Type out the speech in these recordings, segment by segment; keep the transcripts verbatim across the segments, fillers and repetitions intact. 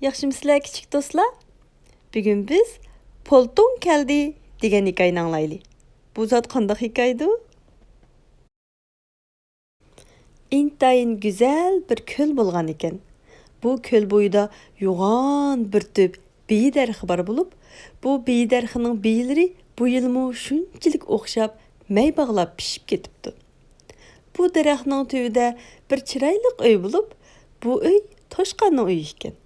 ياخشىمۇسىلەر كىچىك دوستلار؟ بۈگۈن بىز پولتۇڭ كەلدى دېگەن ھېكايىنى ئاڭلايلى. بۇ زات قانداق ھېكايىدۇ؟ ئىنتايىن گۈزەل بىر كۆل بولغان ئىكەن. بۇ كۆل بويىدا يوغان بىر تۈپ بېيى دەرىخى بار بولۇپ، بۇ بېيى دەرىخىنىڭ بېيىلىرى بۇ يىلمۇ شۇنچىلىك ئوخشاپ، مەي باغلاپ پىشىپ كېتىپتۇ. بۇ دەرەخنىڭ تۈۋىدە بىر چىرايلىق ئۆي بولۇپ، بۇ ئۆي توشقاننىڭ ئۆيى ئىكەن.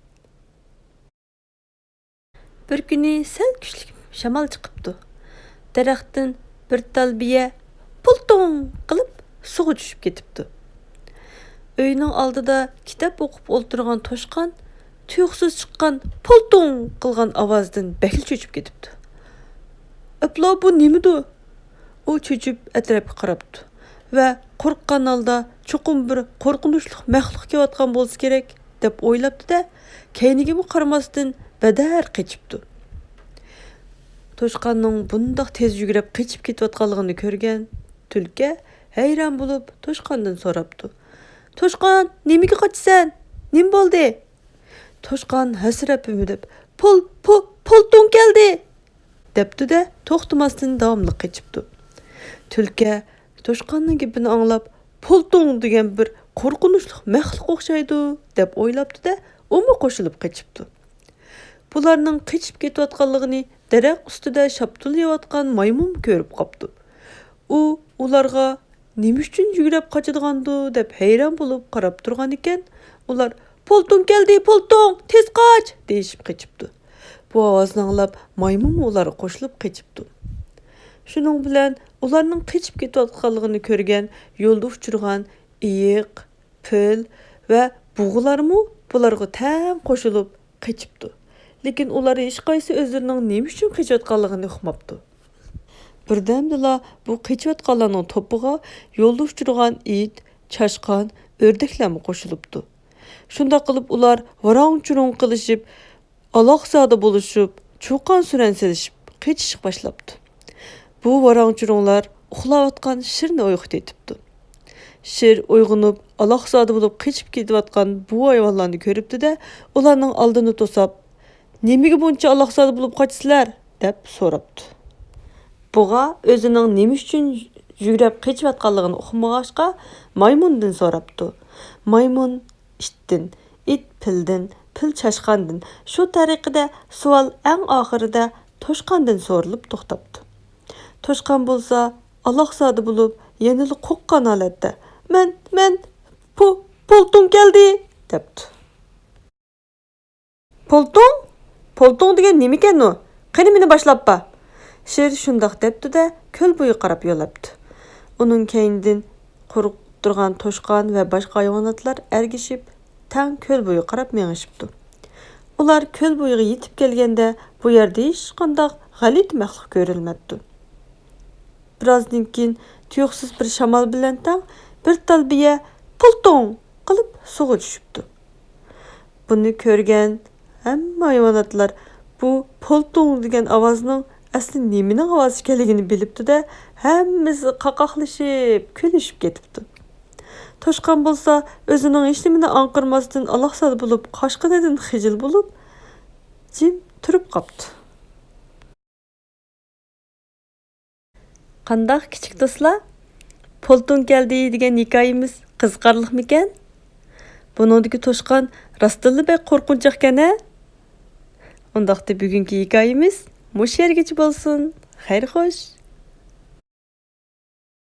بىر كۈنى سەل كۈچلۈك شامال چىقىپتۇ. دەرەختىن بىر تال بىيە پولتۇڭ قىلىپ سۇغا چۈشۈپ كېتىپتۇ. ئۆينىڭ ئالدىدا كىتاب ئوقۇپ ئولتۇرغان توشقان تۇيۇقسىز چىققان پولتۇڭ قىلغان ئاۋازدىن بەكلا چۆچۈپ كېتىپتۇ. «ئەپلا، بۇ نېمىدۇ؟» ئۇ چۆچۈپ ئەتراپقا قاراپتۇ ۋە قورققان ھالدا، «چوقۇم بىر قورقۇنچلۇق مەخلۇق كېلىۋاتقان بولسا كېرەك» دەپ ئويلاپتۇ-دە، كەينىگىمۇ قارىماستىن بەدەر قېچىپتۇ. توشقاننىڭ بۇنداق تېز يۈگۈرۈپ قېچىپ كېتىۋاتقانلىقىنى كۆرگەن تۈلكە ھەيران بولۇپ توشقاندىن سوراپتۇ: «توشقان، نېمىگە قاچىسەن؟ نېمە بولدى؟» توشقان ھەسرەپ ھۆمۈدەپ: «پول، پو-، پولتۇڭ كەلدى!» دەپتۇ-دە، توختىماستىن داۋاملىق قېچىپتۇ. تۈلكە توشقاننىڭ گېپىنى ئاڭلاپ، «پولتۇڭ دېگەن بىر قورقۇنچلۇق مەخلۇق ئوخشايدۇ» دەپ ئويلاپتۇ-دە، ئۇمۇ قوشۇلۇپ قېچىپتۇ. بۇلارنىڭ قېچىپ كېتىۋاتقانلىقىنى دەرەخ ئۈستىدە شاپتۇل يەۋاتقان مايمۇن كۆرۈپ قاپتۇ. ئۇ ئۇلارغا نېمە ئۈچۈن يۈگرەپ قاچىدىغاندۇ دەپ ھەيران بولۇپ قاراپ تۇرغان ئىكەن، ئۇلار «پولتۇڭ كەلدى، پولتۇڭ، تېز قاچ!» دېيىشىپ قېچىپتۇ. بۇ ئاۋازنى ئاڭلاپ مايمۇنمۇ ئۇلارغا قوشۇلۇپ قېچىپتۇ. شۇنىڭ بىلەن ئۇلارنىڭ قېچىپ كېتىۋاتقانلىقىنى كۆرگەن يولدا ئۇچرىغان ئېيىق، پىل ۋە بۇغىلارمۇ بۇلارغا تەڭ قوشۇلۇپ قېچىپتۇ. لېكىن ئۇلار ھېچقايسى ئۆزلىرىنىڭ نېمە ئۈچۈن قېچىۋاتقانلىقىنى ئۇقماپتۇ. بىردەمدىلا بۇ قېچىۋاتقانلارنىڭ توپىغا يولدا ئۇچرىغان ئىت، چاشقان، ئۆردەكلەرمۇ قوشۇلۇپتۇ. شۇنداق قىلىپ ئۇلار ۋاراڭ-چۇرۇڭ قىلىشىپ، ئالاقزادە بولۇشۇپ، چۇقان-سۈرەن سېلىشىپ قېچىشقا باشلاپتۇ. بۇ ۋاراڭ-چۇرۇڭلار ئۇخلاۋاتقان شىرنى ئويغىتىۋېتىپتۇ. شىر ئويغىنىپ، ئالاقزادە بولۇپ قېچىپ كېتىۋاتقان بۇ ھايۋانلارنى كۆرۈپتۇ-دە، ئۇلارنىڭ ئالدىنى توساپ، «نېمىگە بۇنچە ئالاقزادە بولۇپ قاچىسىلەر؟» دەپ سوراپتۇ. بۇغا ئۆزىنىڭ نېمە ئۈچۈن يۈگرەپ قېچىۋاتقانلىقىنى ئۇقمىغاچقا، مايمۇندىن سوراپتۇ. مايمۇن ئىتتىن، ئىت پىلدىن، پىل چاشقاندىن، شۇ تەرىقىدە سوئال ئەڭ ئاخىرىدا توشقاندىن سورىلىپ توختاپتۇ. توشقان بولسا ئالاقزادە بولۇپ، يەنىلا قورققان ھالەتتە، «مەن، مەن، پو-، پولتۇڭ كەلدى!» دەپتۇ. «پولتۇڭ؟ پولتۇڭ دېگەن نېمىكەن ئۇ؟ قېنى، مېنى باشلاپ بار!» شىر شۇنداق دەپتۇ-دە، كۆل بويىغا قاراپ يول ئاپتۇ. ئۇنىڭ كەينىدىن قورقۇپ تۇرغان توشقان ۋە باشقا ھايۋاناتلار ئەگىشىپ، تەڭ كۆل بويىغا قاراپ مېڭىشىپتۇ. ئۇلار كۆل بويىغا يېتىپ كەلگەندە، بۇ يەردە ھېچقانداق غەلىتە مەخلۇق كۆرۈلمەپتۇ. بىرازدىن كېيىن تۇيۇقسىز بىر شامال بىلەن تەڭ بىر تال بىيە پولتۇڭ قىلىپ سۇغا چۈشۈپتۇ. بۇنى كۆرگەن ھەممە ھايۋاناتلار بۇ پولتۇڭ دېگەن ئاۋازنىڭ ئەسلى نېمىنىڭ ئاۋازى ئىكەنلىكىنى بىلىپتۇ-دە، ھەممىسى قاقاقلىشىپ، كۈلۈشۈپ كېتىپتۇ. توشقان بولسا ئۆزىنىڭ ھېچنېمىنى ئاڭقىرماستىن ئالاقزادە بولۇپ قاچقىنىدىن خىجىل بولۇپ، جىم تۇرۇپ قاپتۇ. قانداق كىچىك دوستلار؟ پولتۇڭ كەلدى دېگەن ھېكايىمىز قىزىقارلىقمىكەن؟ بۇنىڭدىكى توشقان راستتىنلا بەك قورقۇنچاقكەن ھە؟ ئۇنداقتا بۈگۈنكى ھېكايىمىز مۇشۇ يەرگىچە بولسۇن. خەير خوش!